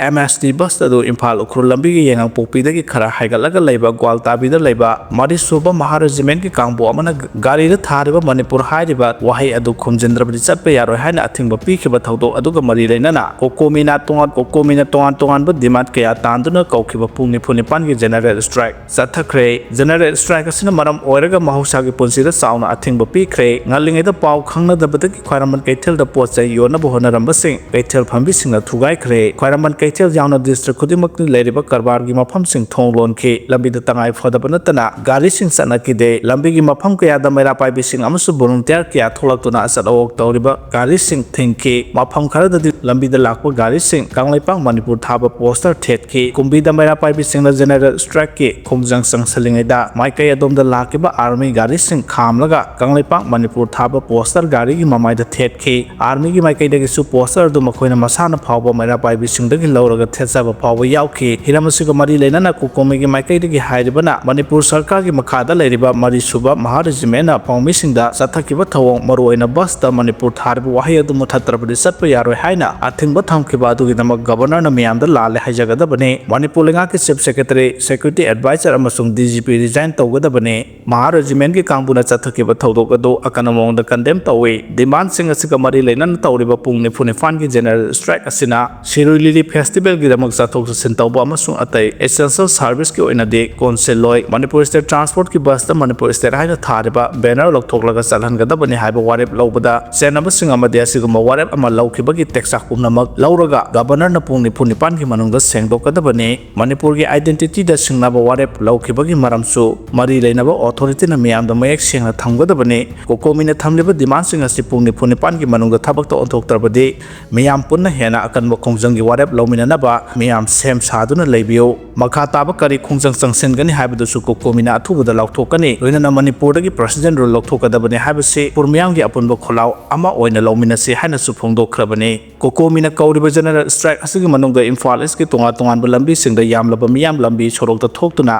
M S T ꯕꯁ ꯑꯗꯨ ꯏꯝꯐꯥꯜ ꯎꯈ꯭ꯔꯨꯜ ꯂꯝꯕꯤꯒꯤ ꯌꯥꯏꯉꯪꯄꯣꯛꯄꯤꯗꯒꯤ ꯈꯔ ꯍꯥꯏꯒꯠꯂꯒ ꯂꯩꯕ ꯒ꯭ꯋꯥꯜꯇꯥꯕꯤꯗ ꯂꯩꯕ ꯃꯔꯤꯁꯨꯕ ꯃꯍꯥ ꯔꯦꯖꯤꯃꯦꯟꯒꯤ ꯀꯥꯡꯕꯨ ꯑꯃꯅ ꯒꯥꯔꯤꯗ ꯊꯥꯔꯤꯕ ꯃꯅꯤꯄꯨꯔ ꯍꯥꯏꯔꯤꯕ ꯋꯥꯍꯩ ꯑꯗꯨ ꯈꯨꯝꯖꯤꯟꯗ꯭ꯔꯕꯗꯤ ꯆꯠꯄ ꯌꯥꯔꯣꯏ ꯍꯥꯏꯅ ꯑꯊꯤꯡꯕ ꯄꯤꯈꯤꯕ ꯊꯧꯗꯣꯛ ꯑꯗꯨꯒ ꯃꯔꯤ ꯂꯩꯅꯅ ꯀꯣꯀꯣꯃꯤꯅ ꯇꯣꯉꯥꯟ, ꯀꯣꯀꯣꯃꯤꯅ ꯇꯣꯉꯥꯟ ꯇꯣꯉꯥꯟꯕ ꯗꯤꯃꯥꯟ ꯀꯌꯥ ꯇꯥꯟꯗꯨꯅ ꯀꯧꯈꯤꯕ ꯄꯨꯡ ꯅꯤꯐꯨ ꯅꯤꯄꯥꯟꯒꯤ ꯖꯦꯅꯔꯦꯜ ꯁ꯭ꯇ꯭ꯔꯥꯏꯛ ꯆꯠꯊꯈ꯭ꯔꯦ꯫ ꯖꯦꯅꯔꯦꯜ ꯁ꯭ꯇ꯭ꯔꯥꯏꯛ ꯑꯁꯤꯅ ꯃꯔꯝ ꯑꯣꯏꯔꯒ ꯃꯍꯧꯁꯥꯒꯤ ꯄꯨꯟꯁꯤꯗ ꯆꯥꯎꯅ ꯑꯊꯤꯡꯕ ꯄꯤꯈ꯭ꯔꯦ꯫ ꯉꯜꯂꯤꯉꯩꯗ ꯄꯥꯎ ꯈꯪꯅꯗꯕꯗꯒꯤ ꯈ꯭ꯋꯥꯏꯔꯝꯕꯟ ꯀꯩꯊꯦꯜꯗ ꯄꯣꯠ ꯆꯩ ꯌꯣꯟꯅꯕ ꯍꯣꯠꯅꯔꯝꯕꯁꯤꯡ ꯀꯩꯊꯦꯜ ꯐꯝꯕꯤꯁꯤꯡꯅ ꯊꯨꯒꯥꯏꯈ꯭ꯔꯦ꯫ ꯈ꯭ꯋꯥꯏꯔꯝꯕꯟ ꯀꯩꯊꯦꯜ ꯌꯥꯎꯅ ꯗꯤꯁꯇ꯭ꯔꯤꯛ ꯈꯨꯗꯤꯡꯃꯛꯇ ꯂꯩꯔꯤꯕ ꯀꯔꯕꯥꯔꯒꯤ ꯃꯐꯝꯁꯤꯡ ꯊꯣꯡ ꯂꯣꯟꯈꯤ꯫ ꯂꯝꯕꯤꯗ ꯇꯉꯥꯏ ꯐꯗꯕ ꯅꯠꯇꯅ ꯒꯥꯔꯤꯁꯤꯡ ꯆꯠꯅꯈꯤꯗꯦ꯫ ꯂꯝꯕꯤꯒꯤ ꯃꯐꯝ ꯀꯌꯥꯗ ꯃꯩꯔꯥ ꯄꯥꯏꯕꯤꯁꯤꯡ ꯑꯃꯁꯨꯡ ꯚꯣꯂꯨꯟꯇꯤꯌꯔ ꯀꯌꯥ ꯊꯣꯛꯂꯛꯇꯨꯅ ꯑꯆꯠ ꯑꯋꯣꯛ ꯇꯧꯔꯤꯕ ꯒꯥꯔꯤꯁꯤꯡ ꯊꯤꯡꯈꯤ꯫ ꯃꯐꯝ ꯈꯔꯗꯗꯤ ꯂꯝꯕꯤꯗ ꯂꯥꯛꯄ ꯒꯥꯔꯤꯁꯤꯡ ꯀꯪꯂꯩꯄꯥꯛ ꯃꯅꯤꯄꯨꯔ ꯊꯥꯕ ꯄꯣꯁꯇꯔ ꯊꯦꯠꯈꯤ꯫ ꯀꯨꯝꯕꯤꯗ ꯃꯩꯔꯥ ꯄꯥꯏꯕꯤꯁꯤꯡꯅ ꯖꯦꯅꯔꯦꯜ ꯁ꯭ꯇ꯭ꯔꯥꯏꯛꯀꯤ ꯈꯣꯡꯖꯪ ꯆꯪꯁꯤꯜꯂꯤꯉꯩꯗ ꯃꯥꯏꯀꯩ ꯑꯗꯣꯝꯗ ꯂꯥꯛꯈꯤꯕ ꯑꯥꯔꯃꯤ ꯒꯥꯔꯤꯁꯤꯡ ꯈꯥꯝꯂꯒ ꯀꯪꯂꯩꯄꯥꯛ ꯃꯅꯤꯄꯨꯔ ꯊꯥꯕ ꯄꯣꯁꯇꯔ ꯒꯥꯔꯤꯒꯤ ꯃꯃꯥꯏꯗ ꯊꯦꯠꯈꯤ꯫ ꯑꯥꯔꯃꯤꯒꯤ ꯃꯥꯏꯀꯩꯗꯒꯤꯁꯨ ꯄꯣꯁꯇꯔ ꯑꯗꯨ ꯃꯈꯣꯏꯅ ꯃꯁꯥꯅ ꯐꯥꯎꯕ ꯃꯩꯔꯥ ꯄꯥꯏꯕꯤꯁꯤꯡꯗꯒꯤ ꯂꯧꯔꯒ ꯊꯦꯠꯆꯕ ꯐꯥꯎꯕ ꯌꯥꯎꯈꯤ꯫ ꯍꯤꯔꯝ ꯑꯁꯤꯒ ꯃꯔꯤ ꯂꯩꯅꯅ ꯀꯣꯀꯣꯃꯤꯒꯤ ꯃꯥꯏꯀꯩꯗꯒꯤ ꯍꯥꯏꯔꯤꯕꯅ ꯃꯅꯤꯄꯨꯔ ꯁꯔꯀꯥꯔꯒꯤ ꯃꯈꯥꯗ ꯂꯩꯔꯤꯕ ꯃꯔꯤꯁꯨꯕ ꯃꯍꯥ ꯔꯦꯖꯤꯃꯦꯟꯅ ꯄꯥꯎꯃꯤꯁꯤꯡꯗ ꯆꯠꯊꯈꯤꯕ ꯊꯧꯑꯣꯡ, ꯃꯔꯨꯑꯣꯏꯅ ꯕꯁꯇ ꯃꯅꯤꯄꯨꯔ ꯊꯥꯔꯤꯕ ꯋꯥꯍꯩ ꯑꯗꯨ ꯃꯨꯊꯠꯇ꯭ꯔꯕꯗꯤ ꯆꯠꯄ ꯌꯥꯔꯣꯏ ꯍꯥꯏꯅ ꯑꯊꯤꯡꯕ ꯊꯝꯈꯤꯕ ꯑꯗꯨꯒꯤ ꯑꯃ ꯒꯕꯔꯅꯔꯅ ꯃꯤꯌꯥꯝꯗ ꯂꯥꯜꯂꯦ ꯍꯥꯏꯖꯒꯗꯕꯅꯤ꯫ ꯃꯅꯤꯄꯨꯔ ꯂꯩꯉꯥꯛꯀꯤ ꯆꯤꯐ ꯁꯦꯀ꯭ꯔꯦꯇꯔꯤ, ꯁꯦꯀ꯭ꯌꯨꯔꯤꯇꯤ ꯑꯦꯗꯚꯥꯏꯖꯔ ꯑꯃꯁꯨꯡ ꯗꯤ ꯖꯤ ꯄꯤ ꯔꯤꯖꯥꯏꯟ ꯇꯧꯒꯗꯕꯅꯤ꯫ ꯃꯍꯥ ꯔꯦꯖꯤꯃꯦꯟꯒꯤ ꯀꯥꯡꯕꯨꯅ ꯆꯠꯊꯈꯤꯕ ꯊꯧꯗꯣꯛ ꯑꯗꯨ ꯑꯀꯟꯕ ꯃꯑꯣꯡꯗ ꯀꯟꯗꯦꯝ ꯇꯧꯏ꯫ ꯗꯤꯃꯥꯟꯁꯤꯡ ꯑꯁꯤꯒ ꯃꯔꯤ ꯂꯩꯅꯅ ꯇꯧꯔꯤꯕ ꯄꯨꯡ ꯅꯤꯐꯨ ꯅꯤꯄꯥꯟꯒꯤ ꯖꯦꯅꯔꯦꯜ ꯁ꯭ꯇ꯭ꯔꯥꯏꯛ ꯑꯁꯤꯅ ꯁꯤꯔꯣꯏ ꯂꯤꯂꯤ ꯐꯦꯁꯇꯤꯚꯦꯜꯒꯤꯗꯃꯛ ꯆꯠꯊꯣꯛ ꯆꯠꯁꯤꯟ ꯇꯧꯕ ꯑꯃꯁꯨꯡ ꯑꯇꯩ ꯑꯦꯁꯦꯟꯁꯤꯌꯦꯜ ꯁꯥꯔꯚꯤꯁꯀꯤ ꯑꯣꯏꯅꯗꯤ ꯀꯣꯟꯁꯤꯜꯂꯣꯏ꯫ ꯃꯅꯤꯄꯨꯔ ꯁ꯭ꯇꯦꯠ ꯇ꯭ꯔꯥꯟꯁꯄꯣꯔꯠꯀꯤ ꯕꯁꯇ ꯃꯅꯤꯄꯨꯔ ꯁ꯭ꯇꯦꯠ ꯍꯥꯏꯅ ꯊꯥꯔꯤꯕ ꯕꯦꯅꯔ ꯂꯧꯊꯣꯛꯂꯒ ꯆꯠꯍꯟꯒꯗꯕꯅꯤ ꯍꯥꯏꯕ ꯋꯥꯔꯦꯞ ꯂꯧꯕꯗ ꯆꯦꯟꯅꯕꯁꯤꯡ ꯑꯃꯗꯤ ꯑꯁꯤꯒꯨꯝꯕ ꯋꯥꯔꯦꯞ ꯑꯃ ꯂꯧꯈꯤꯕꯒꯤ ꯇꯦꯛꯆꯥꯛ ꯄꯨꯝꯅꯃꯛ ꯂꯧꯔꯒ ꯒꯕꯔꯅꯔꯅ ꯄꯨꯡ ꯅꯤꯐꯨ ꯅꯤꯄꯥꯟꯒꯤ ꯃꯅꯨꯡꯗ ꯁꯦꯡꯗꯣꯛꯀꯗꯕꯅꯤ꯫ ꯃꯅꯤꯄꯨꯔꯒꯤ ꯑꯥꯏꯗꯦꯟꯇꯤꯇꯤꯗ ꯁꯤꯡꯅꯕ ꯋꯥꯔꯦꯞ ꯂꯧꯈꯤꯕꯒꯤ ꯃꯔꯝꯁꯨ ꯃꯔꯤ ꯂꯩꯅꯕ ꯑꯣꯊꯣꯔꯤꯇꯤꯅ ꯃꯤꯌꯥꯝꯗ ꯃꯌꯦꯛ ꯁꯦꯡꯅ ꯊꯝꯒꯗꯕꯅꯤ꯫ ꯀꯣꯀꯣꯃꯤꯅ ꯊꯝꯂꯤꯕ ꯗꯤꯃꯥꯟꯁꯤꯡ ꯑꯁꯤ ꯄꯨꯡ ꯅꯤꯐꯨ ꯅꯤꯄꯥꯟꯒꯤ ꯃꯅꯨꯡꯗ ꯊꯕꯛꯇ ꯑꯣꯟꯊꯣꯛꯇ꯭ꯔꯕꯗꯤ ꯃꯤꯌꯥꯝ ꯄꯨꯟꯅ ꯍꯦꯟꯅ ꯑꯀꯟꯕ ꯈꯣꯡꯖꯪꯒꯤ ꯋꯥꯔꯦꯞ ꯂꯧꯃꯤꯟꯅꯅꯕ ꯃꯤꯌꯥꯝ ꯁꯦꯝ ꯁꯥꯗꯨꯅ ꯂꯩꯕꯤꯌꯨ꯫ ꯃꯈꯥ ꯇꯥꯕ ꯀꯔꯤ ꯈꯣꯡꯖꯪ ꯆꯪꯁꯤꯟꯒꯅꯤ ꯍꯥꯏꯕꯗꯨꯁꯨ ꯀꯣꯀꯣꯃꯤꯅ ꯑꯊꯨꯕꯗ ꯂꯥꯎꯊꯣꯛꯀꯅꯤ꯫ ꯂꯣꯏꯅꯅ ꯃꯅꯤꯄꯨꯔꯗꯒꯤ ꯄ꯭ꯔꯁꯤꯗꯦꯟ ꯔꯨꯜ ꯂꯧꯊꯣꯛꯀꯗꯕꯅꯤ ꯍꯥꯏꯕꯁꯤ ꯃꯅꯤꯄꯨꯔ ꯃꯤꯌꯥꯝꯒꯤ ꯑꯄꯨꯟꯕ ꯈꯣꯜꯂꯥꯎ ꯑꯃ ꯑꯣꯏꯅ ꯂꯧꯃꯤꯟꯅꯁꯤ ꯍꯥꯏꯅꯁꯨ ꯐꯣꯡꯗꯣꯛꯈ꯭ꯔꯕꯅꯤ꯫ ꯀꯣꯀꯣꯃꯤꯅ ꯀꯧꯔꯤꯕ ꯖꯦꯅꯔꯦꯜ ꯁ꯭ꯇ꯭ꯔꯥꯏꯛ ꯑꯁꯤꯒꯤ ꯃꯅꯨꯡꯗ ꯏꯝꯐꯥꯜ ꯏꯁꯀꯤ ꯇꯣꯉꯥꯟ ꯇꯣꯉꯥꯟꯕ ꯂꯝꯕꯤꯁꯤꯡꯗ ꯌꯥꯝꯂꯕ ꯃꯤꯌꯥꯝ ꯂꯝꯕꯤ ꯁꯣꯔꯣꯛꯇ ꯊꯣꯛꯇꯨꯅ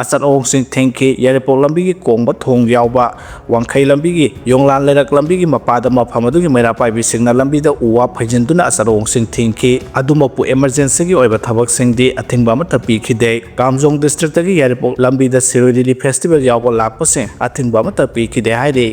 ꯑꯆꯠ ꯑꯋꯣꯡꯁꯤꯡ ꯊꯤꯡꯈꯤ꯫ ꯌꯥꯏꯔꯤꯄꯣꯛ ꯂꯝꯕꯤꯒꯤ ꯀꯣꯡꯕ ꯊꯣꯡ ꯌꯥꯎꯕ ꯋꯥꯡꯈꯩ ꯂꯝꯕꯤꯒꯤ ꯌꯣꯡꯂꯥꯟ ꯂꯩꯔꯛ ꯂꯝꯕꯤꯒꯤ ꯃꯄꯥꯗ ꯃꯐꯝ ꯑꯗꯨꯒꯤ ꯃꯩꯔꯥ ꯄꯥꯏꯕꯤꯁꯤꯡꯅ ꯂꯝꯕꯤꯗ ꯎ ꯋꯥ ꯐꯩꯖꯤꯟꯗꯨꯅ ꯑꯆꯠ ꯑꯋꯣꯡꯁꯤꯡ ꯊꯤꯡꯈꯤ꯫ ꯑꯗꯨꯃꯛꯄꯨ ꯏꯃꯔꯖꯦꯟꯁꯤꯒꯤ ꯑꯣꯏꯕ ꯊꯕꯛꯁꯤꯡꯗꯤ ꯑꯊꯤꯡꯕ ꯑꯃꯠꯇ ꯄꯤꯈꯤꯗꯦ꯫ ꯀꯥꯝꯖꯣꯡ ꯗꯤꯁꯇ꯭ꯔꯤꯛꯇꯒꯤ ꯌꯥꯏꯔꯤꯄꯣꯛ ꯂꯝꯕꯤꯗ ꯁꯤꯔꯣꯏ ꯂꯤꯂꯤ ꯐꯦꯁꯇꯤꯚꯦꯜ ꯌꯥꯎꯕ ꯂꯥꯛꯄꯁꯤꯡ ꯑꯊꯤꯡꯕ ꯑꯃꯠꯇ ꯄꯤꯈꯤꯗꯦ ꯍꯥꯏꯔꯤ꯫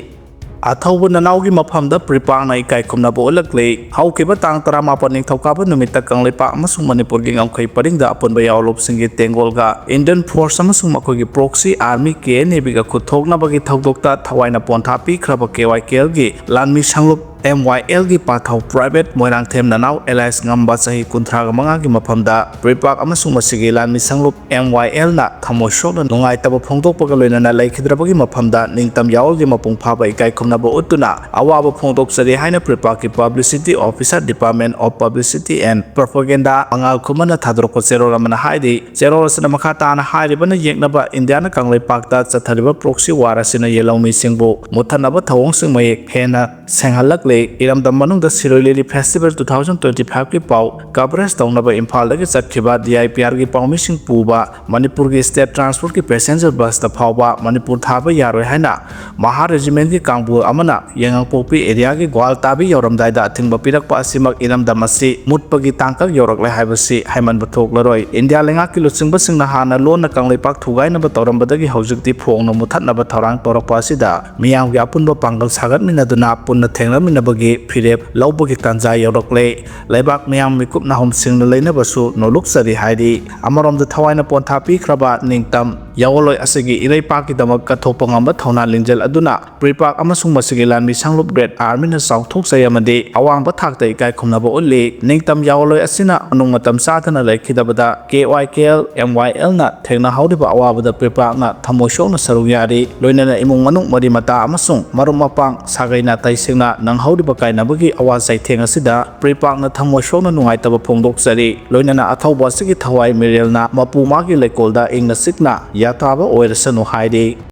ꯑꯊꯧꯕ ꯅꯅꯥꯎꯒꯤ ꯃꯐꯝꯗ ꯄ꯭ꯔꯤꯄꯥꯛꯅ ꯏꯀꯥꯏ ꯈꯨꯝꯅꯕ ꯎꯠꯂꯛꯂꯤ꯫ ꯍꯧꯈꯤꯕ ꯇꯥꯡ ꯇꯔꯥꯃꯥꯄꯟ ꯅꯤꯡꯊꯧꯀꯥꯕ ꯅꯨꯃꯤꯠꯇ ꯀꯪꯂꯩꯄꯥꯛ ꯑꯃꯁꯨꯡ ꯃꯅꯤꯄꯨꯔꯒꯤ ꯉꯝꯈꯩ ꯄꯔꯤꯡꯗ ꯑꯄꯨꯟꯕ ꯌꯥꯑꯣꯟꯂꯨꯞꯁꯤꯡꯒꯤ ꯇꯦꯡꯒꯣꯜꯒ ꯏꯟꯗꯤꯌꯟ ꯐꯣꯔꯁ ꯑꯃꯁꯨꯡ ꯃꯈꯣꯏꯒꯤ proxy army K N A ꯕꯤꯒ ꯈꯨꯠ ꯊꯣꯛꯅꯕꯒꯤ ꯊꯧꯗꯣꯛꯇ ꯊꯋꯥꯏꯅ ꯄꯣꯟꯊꯥ ꯄꯤꯈ꯭ꯔꯕ ꯀꯦ ꯋꯥꯏ ꯀꯦ ꯑꯦꯜꯒꯤ ꯂꯥꯟꯃꯤ ꯁꯪꯂꯨꯞ ꯑꯦꯝ ꯋꯥꯏ ꯑꯦꯜꯒꯤ ꯄꯥꯊꯧ ꯄ꯭ꯔꯥꯏꯚꯦꯠ ꯃꯣꯏꯔꯥꯡꯊꯦꯝ ꯅꯅꯥꯎ ꯑꯦꯂꯥꯏꯁ ꯉꯝꯕ ꯆꯍꯤ ꯀꯨꯟꯊ꯭ꯔꯥꯒ ꯃꯉꯥꯒꯤ ꯃꯐꯝꯗ ꯄ꯭ꯔꯤꯄꯥꯛ ꯑꯃꯁꯨꯡ ꯃꯁꯤꯒꯤ ꯂꯥꯟꯃꯤ ꯁꯪꯂꯨꯞ ꯑꯦꯝ ꯋꯥꯏ ꯑꯦꯜꯅ ꯊꯃꯣꯏ ꯁꯣꯛꯅ ꯅꯨꯡꯉꯥꯏꯇꯕ ꯐꯣꯡꯗꯣꯛꯄꯒ ꯂꯣꯏꯅꯅ ꯂꯩꯈꯤꯗ꯭ꯔꯕꯒꯤ ꯃꯐꯝꯗ ꯅꯤꯡꯇꯝ ꯌꯥꯑꯣꯜꯒꯤ ꯃꯄꯨꯡ ꯐꯥꯕ ꯏꯀꯥꯏ ꯈꯨꯝꯅꯕ ꯎꯠꯇꯨꯅ ꯑꯋꯥꯕ ꯐꯣꯡꯗꯣꯛꯆꯔꯤ ꯍꯥꯏꯅ ꯄ꯭ꯔꯤꯄꯥꯛꯀꯤ publicity officer, Department of Publicity and Propaganda, ꯃꯉꯥꯜ ꯈꯨꯃꯟꯅ ꯊꯥꯗꯣꯔꯛꯄ ꯆꯦꯔꯣꯜ ꯑꯃꯅ ꯍꯥꯏꯔꯤ꯫ ꯆꯦꯔꯣꯜ ꯑꯁꯤꯅ ꯃꯈꯥ ꯇꯥꯅ ꯍꯥꯏꯔꯤꯕꯅ ꯌꯦꯛꯅꯕ ꯏꯟꯗꯤꯌꯥꯅ ꯀꯪꯂꯩꯄꯥꯛꯇ ꯆꯠꯊꯔꯤꯕ ꯄ꯭ꯔꯣꯛꯁꯤ ꯋꯥꯔ ꯑꯁꯤꯅ ꯌꯦꯜꯍꯧꯃꯤꯁꯤꯡꯕꯨ ꯃꯨꯠꯊꯠꯅꯕ ꯊꯧꯑꯣꯡꯁꯤꯡ ꯃꯌꯦꯛ ꯍꯦꯟꯅ ꯁꯦꯡꯍꯜꯂꯛꯂꯤ꯫ ꯏꯔꯝꯗꯝ ꯃꯅꯨꯡꯗ ꯁꯤꯔꯣꯏ ꯂꯤꯂꯤ ꯐꯦꯁꯇꯤꯚꯦꯜ ꯇꯨ ꯊꯥꯎꯖꯟ ꯇ꯭ꯋꯦꯟꯇꯤ ꯐꯥꯏꯚꯀꯤ ꯄꯥꯎ ꯀꯚꯔꯦꯖ ꯇꯧꯅꯕ ꯏꯝꯐꯥꯜꯗꯒꯤ ꯆꯠꯈꯤꯕ ꯗꯤ ꯑꯥꯏ ꯄꯤ ꯑꯥꯔꯒꯤ ꯄꯥꯎꯃꯤꯁꯤꯡ ꯄꯨꯕ ꯃꯅꯤꯄꯨꯔꯒꯤ ꯁ꯭ꯇꯦꯠ ꯇ꯭ꯔꯥꯟꯁꯄꯣꯔꯠꯀꯤ ꯄꯦꯁꯦꯟꯖꯔ ꯕꯁꯇ ꯐꯥꯎꯕ ꯃꯅꯤꯄꯨꯔ ꯊꯥꯕ ꯌꯥꯔꯣꯏ ꯍꯥꯏꯅ ꯃꯍꯥ ꯔꯦꯖꯤꯃꯦꯟꯒꯤ ꯀꯥꯡꯕꯨ ꯑꯃꯅ ꯌꯥꯏꯉꯪꯄꯣꯛꯄꯤ ꯑꯦꯔꯤꯌꯥꯒꯤ ꯒ꯭ꯋꯥꯜ ꯇꯥꯕꯤ ꯌꯧꯔꯝꯗꯥꯏꯗ ꯑꯊꯤꯡꯕ ꯄꯤꯔꯛꯄ ꯑꯁꯤꯃꯛ ꯏꯔꯝꯗꯝ ꯑꯁꯤ ꯃꯨꯠꯄꯒꯤ ꯇꯥꯡꯀꯛ ꯌꯧꯔꯛꯂꯦ ꯍꯥꯏꯕꯁꯤ ꯍꯥꯏꯃꯟꯕ ꯊꯣꯛꯂꯔꯣꯏ꯫ ꯏꯟꯗꯤꯌꯥ ꯂꯩꯉꯥꯛꯀꯤ ꯂꯨꯆꯤꯡꯕꯁꯤꯡꯅ ꯍꯥꯟꯅ ꯂꯣꯟꯅ ꯀꯪꯂꯩꯄꯥꯛ ꯊꯨꯒꯥꯏꯅꯕ ꯇꯧꯔꯝꯕꯗꯒꯤ ꯍꯧꯖꯤꯛꯇꯤ ꯐꯣꯡꯅ ꯃꯨꯠꯊꯠꯅꯕ ꯊꯧꯔꯥꯡ ꯇꯧꯔꯛꯄ ꯑꯁꯤꯗ ꯃꯤꯌꯥꯝꯒꯤ ꯑꯄꯨꯟꯕ ꯄꯥꯡꯒꯜ ꯁꯥꯒꯠꯃꯤꯟꯅꯗꯨꯅ ꯄꯨꯟꯅ ꯊꯦꯡꯅꯃꯤꯟꯅꯕꯒꯤ ꯐꯤꯔꯦꯞ ꯂꯧꯕꯒꯤ ꯇꯥꯟꯖꯥ ꯌꯧꯔꯛꯂꯦ꯫ ꯂꯩꯕꯥꯛ ꯃꯤꯌꯥꯝ ꯃꯤꯀꯨꯞ ꯅꯥꯍꯨꯝꯁꯤꯡꯅ ꯂꯩꯅꯕꯁꯨ ꯅꯣꯂꯨꯛꯆꯔꯤ ꯍꯥꯏꯔꯤ꯫ ꯑꯃꯔꯣꯝꯗ ꯊꯋꯥꯏꯅ ꯄꯣꯟꯊꯥ ꯄꯤꯈ꯭ꯔꯕ ꯅꯤꯡꯇꯝ ꯌꯥꯑꯣꯜꯂꯣꯏ ꯑꯁꯤꯒꯤ ꯏꯔꯩꯄꯥꯛꯀꯤꯗꯃꯛ ꯀꯠꯊꯣꯛꯄ ꯉꯝꯕ ꯊꯧꯅꯥ ꯂꯤꯡꯖꯦꯜ ꯑꯗꯨꯅ ꯄ꯭ꯔꯤꯄꯥꯛ ꯑꯃꯁꯨꯡ ꯃꯁꯤꯒꯤ ꯂꯥꯟꯃꯤ ꯁꯪꯂꯨꯞ ꯒ꯭ꯔꯦꯠ ꯑꯥꯔꯃꯤꯅ ꯆꯥꯎꯊꯣꯛꯆꯩ ꯑꯃꯗꯤ ꯑꯋꯥꯡꯕ ꯊꯥꯛꯇ ꯏꯀꯥꯏ ꯈꯨꯝꯅꯕ ꯎꯠꯂꯤ꯫ ꯅꯤꯡꯇꯝ ꯌꯥꯑꯣꯜꯂꯣꯏ ꯑꯁꯤꯅ ꯃꯅꯨꯡ ꯃꯇꯝ ꯆꯥꯗꯅ ꯂꯩꯈꯤꯗꯕꯗ ꯀꯦ ꯋꯥꯏ ꯀꯦ ꯑꯦꯜ, ꯑꯦꯝ ꯋꯥꯏ ꯑꯦꯜꯅ ꯊꯦꯡꯅꯍꯧꯔꯤꯕ ꯑꯋꯥꯕꯗ ꯄ꯭ꯔꯤꯄꯥꯛꯅ ꯊꯃꯣꯏ ꯁꯣꯛꯅ ꯁꯔꯨꯛ ꯌꯥꯔꯤ꯫ ꯂꯣꯏꯅꯅ ꯏꯃꯨꯡ ꯃꯅꯨꯡ, ꯃꯔꯤ ꯃꯇꯥ ꯑꯃꯁꯨꯡ ꯃꯔꯨꯞ ꯃꯄꯥꯡ, ꯁꯥꯒꯩ ꯅꯥꯇꯩꯁꯤꯡꯅ ꯅꯪꯍꯧꯔꯤꯕ ꯀꯥꯏꯅꯕꯒꯤ ꯑꯋꯥ ꯆꯩꯊꯦꯡ ꯑꯁꯤꯗ ꯄ꯭ꯔꯤꯄꯥꯛꯅ ꯊꯃꯣꯏ ꯁꯣꯛꯅ ꯅꯨꯡꯉꯥꯏꯇꯕ ꯐꯣꯡꯗꯣꯛꯆꯔꯤ꯫ ꯂꯣꯏꯅꯅ ꯑꯊꯧꯕ ꯑꯁꯤꯒꯤ ꯊꯋꯥꯏ ꯃꯤꯔꯦꯜꯅ ꯃꯄꯨ ꯃꯥꯒꯤ ꯂꯩꯀꯣꯜꯗ ꯏꯪꯅ ꯆꯤꯛꯅ ꯌꯥꯇꯥꯕ ꯑꯣꯏꯔꯁꯅꯨ ꯍꯥꯏꯔꯤ꯫